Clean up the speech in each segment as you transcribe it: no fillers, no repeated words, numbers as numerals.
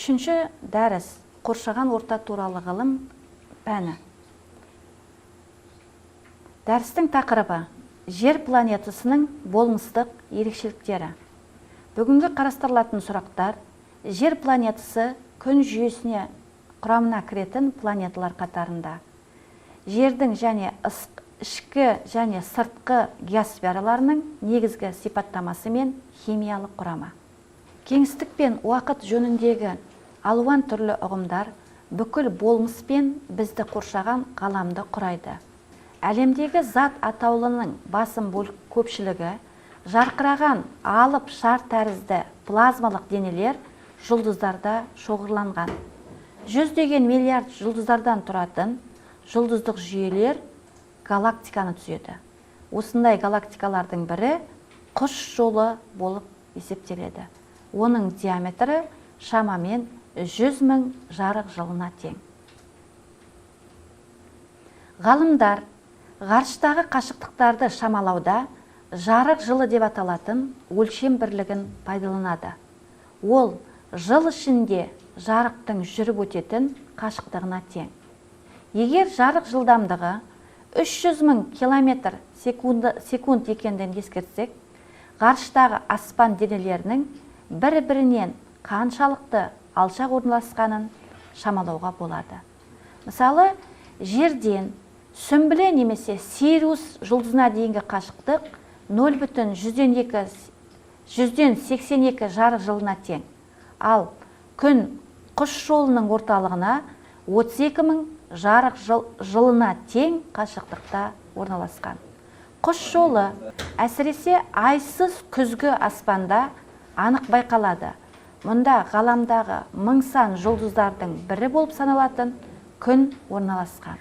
Үшінші дәріс: қоршаған орта туралы ғылым пәні. Дәрістің тақырыбы: Жер планетасының болмыстық ерекшеліктері. Бүгінгі қарастырылатын сұрақтар: Жер планетасы Күн жүйесіне құрамына кіретін планеталар қатарында. Жердің және ішкі және сыртқы геосфераларының негізгі сипаттамасы мен химиялық құрамы. Кеңістік пен уақыт жөніндегі алуан түрлі ұғымдар бүкіл болмыс пен бізді қоршаған ғаламды құрайды. Әлемдегі зат атаулының басым көпшілігі жарқыраған алып шар тәрізді плазмалық денелер, жұлдыздарда шоғырланған. Жүздеген миллиард жұлдыздардан тұратын жұлдыздық жүйелер галактиканы түзеді. Осындай галактикалардың бірі Құс жолы болып есептеледі. Оның диаметрі шамамен 100 мың жарық жылына тең. Ғалымдар ғарыштағы қашықтықтарды шамалауда жарық жылы деп аталатын өлшем бірлігін пайдаланады. Ол жыл ішінде жарықтың жүріп өтетін қашықтығына тең. Егер жарық жылдамдығы 300 мың километр секунд екендігін ескертсек, ғарыштағы аспан денелерінің бір-бірінен қаншалықты алшақ орналасқанын шамалауға болады. Мысалы, Жерден Сүмбіле немесе Сириус жұлдызына дейінгі қашықтық 0,02 182 жарық жылына тең. Ал Күн Құс жолының орталығына 32 мың жарық жылына тең қашықтықта орналасқан. Құс жолы әсіресе айсыз күзгі аспанда анық байқалады. Мұнда ғаламдағы мың сан жұлдыздардың бірі болып саналатын Күн орналасқан.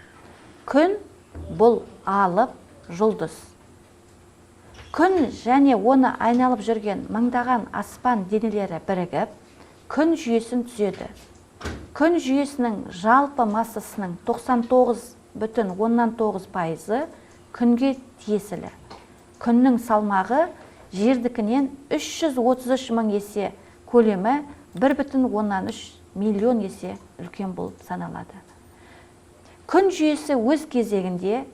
Күн – бұл алып жұлдыз. Күн және оны айналып жүрген мыңдаған аспан денелері бірігіп, Күн жүйесін түзеді. Күн жүйесінің жалпы массасының 99,9%-ы Күнге тиесілі. Күннің салмағы Жердікінен 333 мың есе, көлемі 1,3 миллион есе үлкен болып саналады. Күн жүйесі өз кезегінде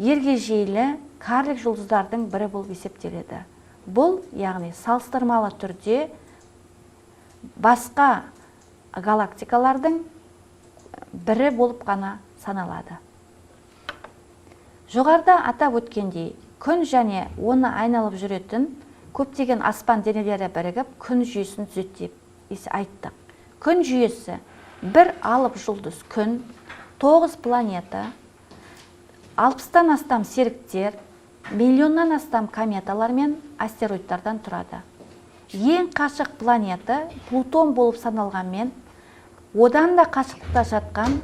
ергежейлі карлик жұлдыздардың бірі болып есептеледі. Бұл, яғни, салыстырмалы түрде басқа галактикалардың бірі болып қана саналады. Жоғарыда атап өткендей, Күн және оны айналып жүретін көптеген аспан денелері бірігіп, Күн жүйесін түзеді деп айттық. Күн жүйесі бір алып жұлдыз Күн, тоғыз планета, 60-тан астам серіктер, миллионнан астам кометалар мен астероидтардан тұрады. Ең қашық планета Плутон болып саналғанмен, одан да қашықтықта жатқан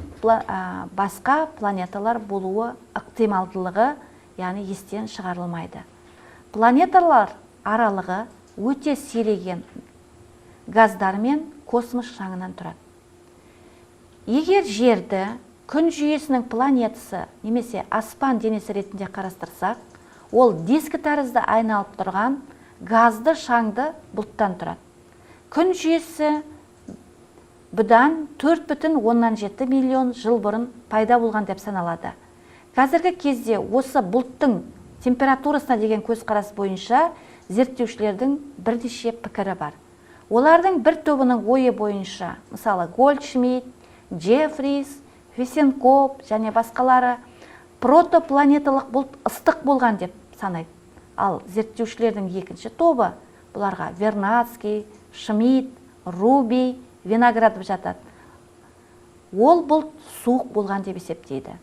басқа планеталар болуы ықтималдылығы, яғни, естен шығарылмайды. Планеталар аралығы өте сиреген газдар мен космос шаңынан тұрады. Егер Жерді Күн жүйесінің планетасы немесе аспан денесі ретінде қарастырсақ, ол дискі тәрізді айналып тұрған газды шаңды бұлттан тұрады. Күн жүйесі бұдан 4,7 миллион жыл бұрын пайда болған деп саналады. Қазіргі кезде осы бұлттың температурасына деген көзқарас бойынша зерттеушілердің бірнеше пікірі бар. Олардың бір тобының ойы бойынша, мысалы, Гольдшмидт, Джеффрис, Фесенкоп және басқалары, протопланеталық бұлт ыстық болған деп санайды. Ал зерттеушілердің екінші тобы, бұларға Вернадский, Шмидт, Руби, Виноградов жатады, ол бұлт суық болған деп есептейді.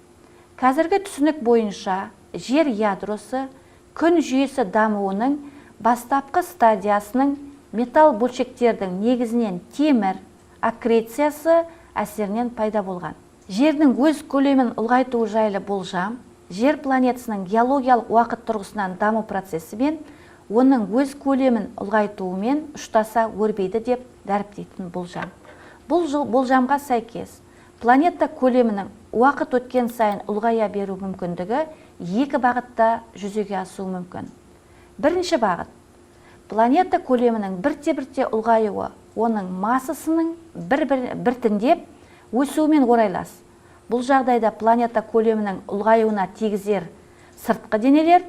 Қазіргі түсінік бойынша, Жер ядросы Күн жүйесі дамуының бастапқы стадиясының металл бөлшектердің, негізінен темір, аккрециясы әсерінен пайда болған. Жердің өз көлемін ұлғайтуы жайлы болжам Жер планетасының геологиялық уақыт тұрғысынан даму процесімен, оның өз көлемін ұлғайтуымен ұштаса өрбиді деп дәріптейтін болжам. Бұл болжамға сәйкес, планета көлемінің уақыт өткен сайын ұлғая беру мүмкіндігі екі бағытта жүзеге асуы мүмкін. Бірінші бағыт: Планета көлемінің бірте-бірте ұлғаюы оның массасының біртіндеп өсуімен орайлас. Бұл жағдайда планета көлемінің ұлғаюына тигізер сыртқы денелер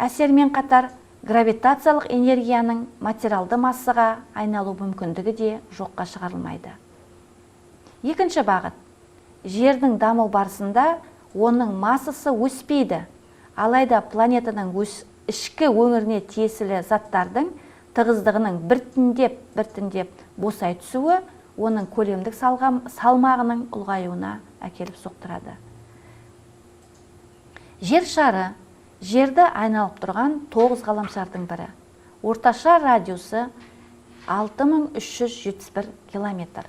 әсерімен қатар гравитациялық энергияның материалды массаға айналу мүмкіндігі де жоққа шығарылмайды. Екінші бағыт. Жердің даму барысында оның массасы өспейді. Алайда планетаның ішкі өңіріне тиесілі заттардың тығыздығының біртіндеп босай түсуі оның көлемдік салмағының ұлғаюына әкеліп соқтырады. Жер шары жерді айналып тұрған 9 ғаламшардың бірі. Орташа радиусы 6371 километр.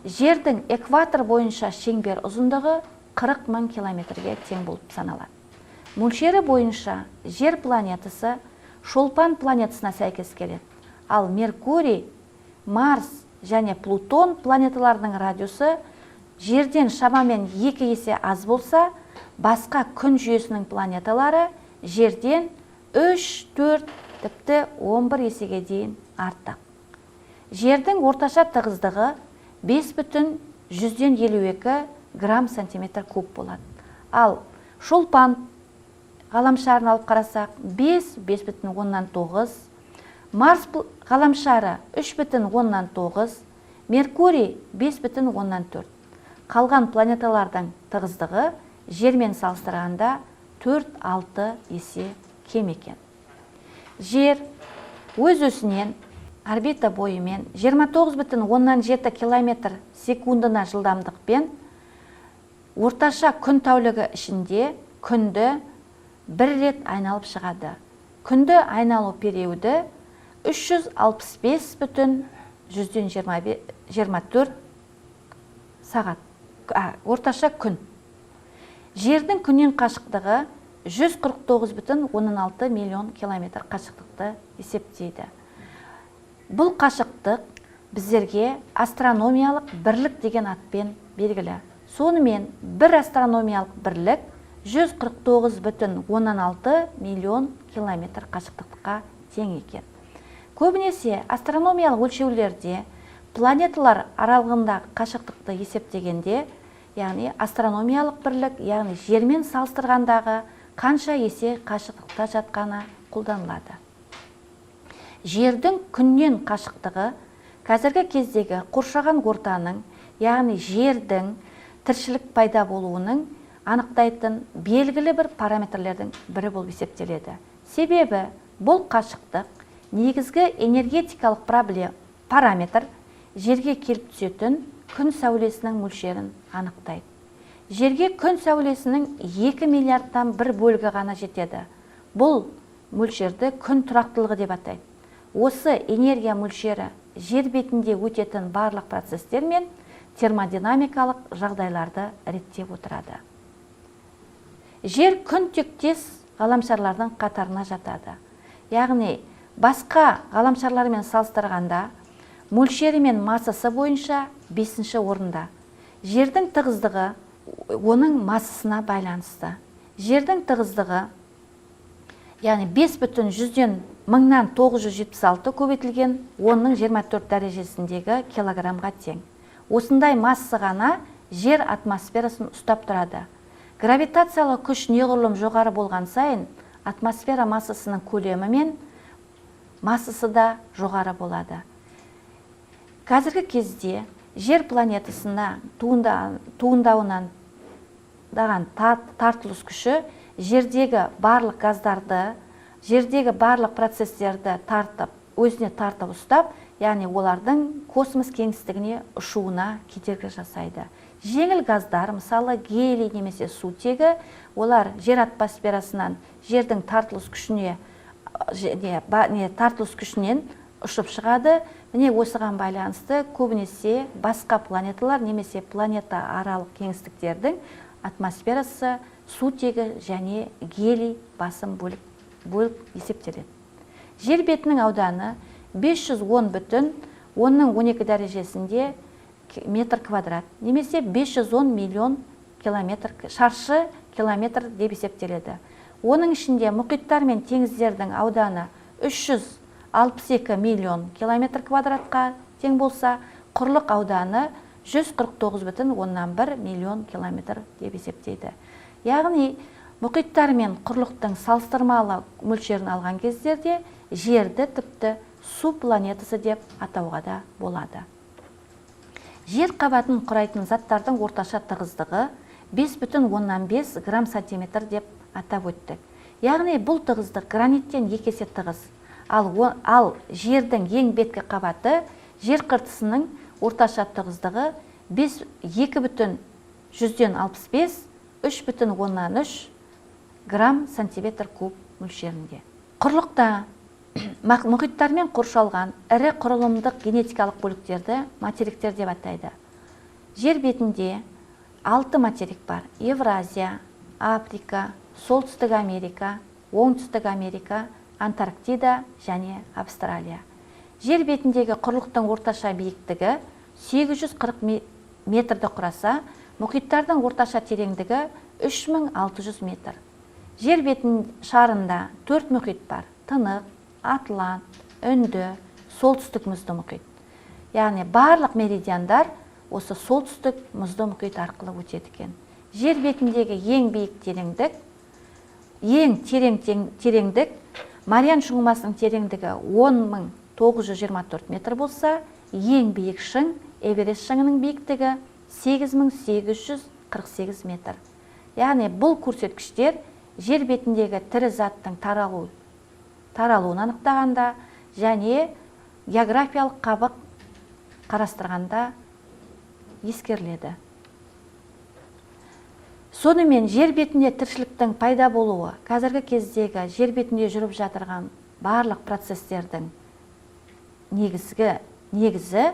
Жердің экватор бойынша шеңбер ұзындығы 40 мың километрге тең болып саналады. Мөлшері бойынша Жер планетасы Шолпан планетасына сәйкес келеді. Ал Меркурий, Марс және Плутон планеталарының радиусы Жерден шамамен 2 есе аз болса, басқа күн жүйесінің планеталары Жерден 3, 4, тіпті 11 есеге дейін артық. Жердің орташа тығыздығы 5,52 грамм сантиметр куб болады. Ал Шолпан ғаламшарын алып қарасақ, 5, 5,9, Марс ғаламшары 3,9, Меркурий 5,4. Қалған планеталардың тығыздығы Жермен салыстырғанда 4-6 есе кем екен. Жер өз өсінен орбита бойымен 29,7 километр секундына жылдамдықпен орташа күн тәулігі ішінде күнді бір рет айналып шығады. Күнді айналу периоды 365,24 сағат. Орташа күн. Жердің күннен қашықтығы 149,6 миллион километр қашықтықты есептейді. Бұл қашықтық біздерге астрономиялық бірлік деген атпен белгілі. Сонымен бір астрономиялық бірлік 149,6 миллион километр қашықтыққа тең екен. Көбінесе астрономиялық өлшеулерде планеталар аралығындағы қашықтықты есептегенде, яғни астрономиялық бірлік, яғни Жермен салыстырғандағы қанша есе қашықтықта жатқаны қолданылады. Жердің күннен қашықтығы қазіргі кездегі қоршаған ортаның, яғни Жердің тіршілік пайда болуының анықтайтын белгілі бір параметрлердің бірі болып есептеледі. Себебі бұл қашықтық негізгі энергетикалық параметр жерге келіп түсетін күн сәулесінің мөлшерін анықтайды. Жерге күн сәулесінің 2 миллиардтан бір бөлігі ғана жетеді. Бұл мөлшерді күн тұрақтылығы деп атайды. Осы энергия мөлшері жер бетінде өтетін барлық процестер мен термодинамикалық жағдайларды реттеп отырады. Жер күн тектес ғаламшарлардың қатарына жатады. Яғни басқа ғаламшарлармен салыстырғанда мөлшері мен массасы бойынша 5-ші орында. Жердің тығыздығы оның массасына байланысты. Жердің тығыздығы, яғни 5,976 көбейтілген 10-ның 24 дәрежесіндегі килограммға тең. Осындай масса ғана жер атмосферасын ұстап тұрады. Гравитациялық күш неғұрлым жоғары болған сайын атмосфера массасының көлемі мен массасы да жоғары болады. Қазіргі кезде жер планетасына туындауынан тартылыс күші жердегі барлық газдарды, жердегі барлық процестерді тартып, өзіне тартып ұстап, яғни олардың космос кеңістігіне ұшуына кедергі жасайды. Жеңіл газдар, мысалы гелий немесе сутегі, олар жер атмосферасынан жердің тартылыс күшіне, не, ба, не, тартылыс күшінен ұшып шығады. Міне осыған байланысты көбінесе басқа планеталар немесе планета аралық кеңістіктердің атмосферасы сутегі және гелий басым бөліп есептеледі. Жер бетінің ауданы 510,12 дәрежесінде метр квадрат немесе 510 миллион километр, шаршы километр деп есептеледі. Оның ішінде мұхиттар мен теңіздердің ауданы 362 миллион километр квадратқа тең болса, құрлық ауданы 149,1 миллион километр деп есептейді. Яғни мұхиттар мен құрлықтың салыстырмалы мөлшерін алған кездерде жерді тіпті су планетасы деп атауға да болады. Жер қабатын құрайтын заттардың орташа тығыздығы 5,5 грамм сантиметр деп атап өттік. Яғни бұл тығыздық граниттен 2 есе тығыз. Ал жердің ең беткі қабаты жер қыртысының орташа тығыздығы 2,65, 3,3 грамм сантиметр куб мөлшерінде. Құрлықта мұхиттармен қоршалған ірі құрылымдық генетикалық бөліктерді материктер деп атайды. Жер бетінде 6 материк бар: Евразия, Африка, Солтүстік Америка, Оңтүстік Америка, Антарктида және Австралия. Жер бетіндегі құрлықтың орташа биіктігі 840 метрді құраса, мұхиттардың орташа тереңдігі 3600 метр. Жер бетін шарында 4 мұхит бар: Тынық, Атлант, Үнді, Солтүстік мұзды мұхит. Яғни барлық меридиандар осы Солтүстік мұзды мұхит арқылы өтеді екен. Жер бетіндегі ең биік тереңдік, ең терең тереңдік Мариан шұңғымасының тереңдігі 10 924 метр болса, ең биік шың Эверест шыңының биіктігі 8848 метр. Яғни бұл көрсеткіштер жер бетіндегі тірі заттың таралуын анықтағанда және географиялық қабық қарастырғанда ескеріледі. Сонымен, жер бетінде тіршіліктің пайда болуы қазіргі кездегі жер бетінде жүріп жатырған барлық процестердің негізгі негізі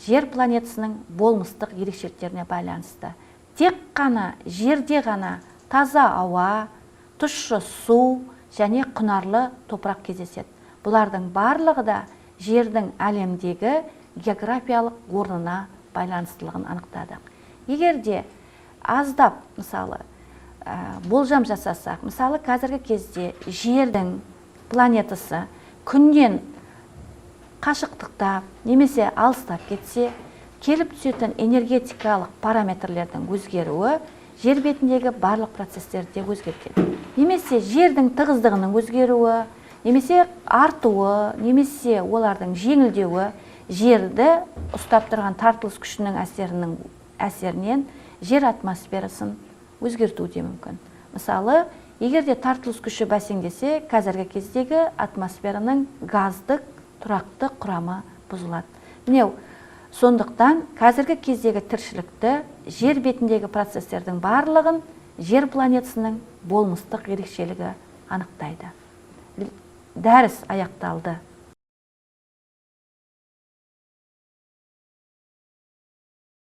жер планетасының болмыстық ерекшеліктеріне байланысты. Тек қана жерде ғана таза ауа, тұщы су және құнарлы топырақ кездеседі. Бұлардың барлығы да жердің әлемдегі географиялық орнына байланыстылығын анықтадық. Егер де аздап, мысалы, болжам жасасақ, мысалы, қазіргі кезде жердің планетасы күннен қашықтықтап немесе алыстап кетсе, келіп түсетін энергетикалық параметрлердің өзгеруі жер бетіндегі барлық процестерді де өзгертеді. Немесе жердің тығыздығының өзгеруі, немесе артуы, немесе олардың жеңілдеуі жерді ұстап тұрған тартылыс күшінің әсерінен жер атмосферасын өзгертуі де мүмкін. Мысалы, егер де тартылыс күші бәсеңдесе, қазіргі кездегі атмосфераның газдық тұрақты құрамы бұзылады. Міне, сондықтан қазіргі кездегі тіршілікті, жер бетіндегі процестердің барлығын жер планетасының болмыстық ерекшелігі анықтайды. Дәріс аяқталды.